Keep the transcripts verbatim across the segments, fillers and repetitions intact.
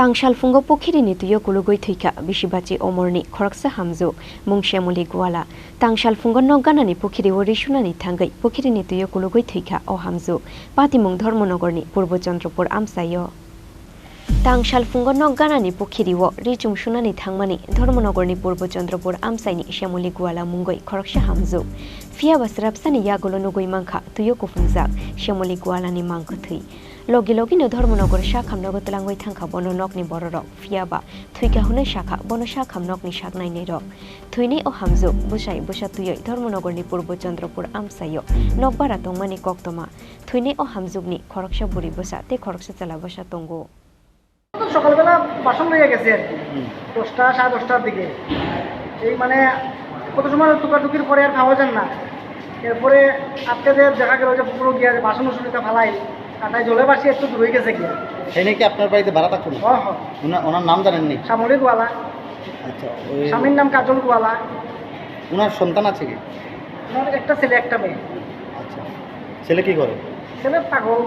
Tang salphungo pukhirini twio kulugwi thwikha bisibachi omorni khoroksa hamjwk, mung Shyamoli Guala. Tang salphungo nok ganani pukhirio ri sunani thangwi pukhirini twio kulugwi thwikha o hamjwk, patimung Dharmanagorni Purbo Chandrapur amchaio. Tang salphungo nok ganani pukhirio ri chum sunani thangmani Dharmanagorni Purbo Chandrapur amchaini Shyamoli Guala mungwi khoroksa hamjwk. Phiyaba srapsani yagulo nugwi mankha twio kuphungjak Shyamoli Gualani mang kwthwi. Logi logino Dharmanagar sakhamnogo twlangwi thangkha bono nokni bororok, phiyaba thwikha hwnwi sakha bono sakhamnokni sak nainairok. Thwinai o hamjwk bwsai bwsa twiwi Dharmanagarni Purbo Chandrapur amchaio nokbara tongmani koktwma. Thwinai o hamjwkni khoroksa bwrwi bwsa tei khoroksa chwla bwsa tongo. তো সকালবেলা বাসন লইয়া গেছে আর কি, হুম। দশটা, সাড়ে দশটার দিকে। এই মানে কত সময় টুকাটুকির পরে আর খাওয়া যান না। এরপরে আটকে যে দেখা গেল যে পুকুরও গিয়া যে বাসন উসন এটা ফালাই, আর তাই জলে ভাসি একটু দূরে গেছে গিয়া। এনে কি আপনার বাড়িতে ভাড়া থাকতো না? হ্যাঁ, হ্যাঁ। ওনার, ওনার নাম জানেননি? শ্যামলী গোয়ালা। আচ্ছা, ওই স্বামীর নাম কাজল গোয়ালা। ওনার সন্তান আছে কি? ওনার একটা ছেলে, একটা মেয়ে। আচ্ছা, ছেলে কি করে? ছেলে পাগল।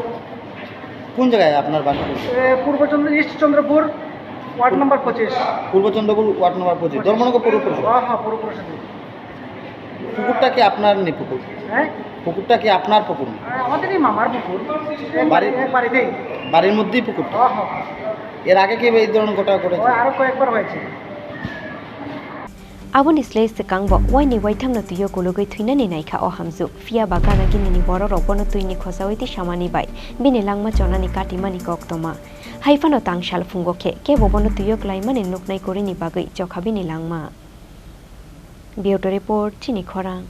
কোন জায়গায় আপনার বাসা? এ, পূর্ব চন্দ্র-, ইস্ট চন্দ্রপুর, ওয়ার্ড নাম্বার পঁচিশ। পূর্ব চন্দ্রপুর, ওয়ার্ড নাম্বার পঁচিশ, পঁচিশ। ধর্মনগর পৌর পরিষদ? হ্যাঁ, হ্যাঁ, পৌর পরিষদ। পুকুরটা কি আপনার নি পুকুর? হ্যাঁ? পুকুরটা কি আপনার পুকুর? হ্যাঁ, আমাদেরই মামার পুকুর। এক বাড়ি-, বাড়ি, এক বাড়িতেই। বাড়ির মধ্যেই পুকুরটা? হ্যাঁ, হ্যাঁ। এর আগে কি এই ধরনের ঘটনা ঘটেছে? ও, আরো কয়েকবার হয়েছে। Aboni slai swkangbo waini waithamno twio kulugwi thwinani naikha o hamjwk, phiyaba gana ginini bororok bono twini khochawi twi samani bai bini langma chonani katimani koktwma. Haiphano tang salphungo khe kebo bono twio klaimani nuknai kwrwini bagwi chokha bini langma. Bureau Report, Chini Khorang.